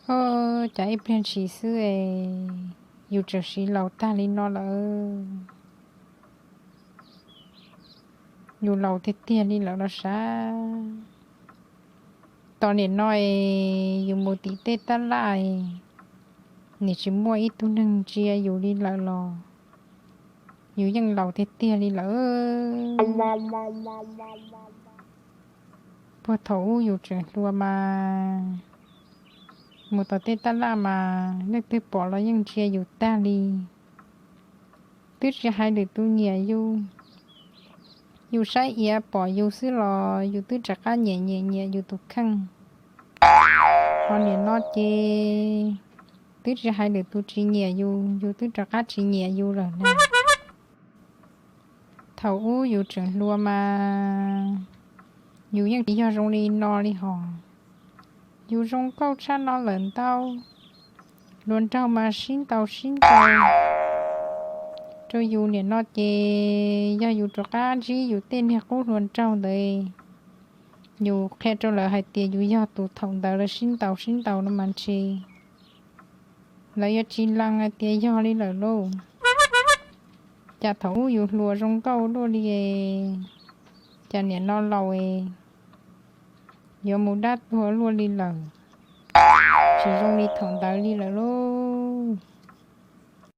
Ov, cas ib pliag ntshis xwb es yus tseem siv laus tag li no lawm. Yus laus tiag tiag li lawm los sav. Tos niam no es yus mus tim tej tab laj es nim tsis muaj ib tug neeg ntsia yus li lawm los yus yeej laus tiag tiag li lawm. Puag thaum ub yus tseem hluas mas mus tom tej tab laj mas leej twg pom los yeej ntsia yus tag li. Twb tsis hais lwm tus nyiam yus, yus saib iav pom yus xwb los yus twb rov qab nyiam nyiam nyiam yus tus kheej. Ho niam no ces twb tsis hais lwm tus tsis nyiam yus, yus twb rov qab tsis nyiam yus lawm na. Thaum ub yus tseem hluas mas yus yeej tsis yog zoo li no li hos. Yus zoo nkauj tshaj no lawm ntau. Hluas nraug mas sib ntaus sib ntaus rau yus, niam no ces yog yus rov qab ntsib yus tej niag qub hluas nraug ntawd, yus qhia rau lawv hais tias yus yog tus thaum ntawd lawv sib ntaus sib ntaus no mas ntshe lawv yuav tsis lees hais tias yog li lawm lauj. Cas thaum ub yus hluas zoo nkauj luaj li, cas niam no laus es yuav mus dab tuag luaj li lawm. Tsis zoo li thaum ntawd li lawm lauj.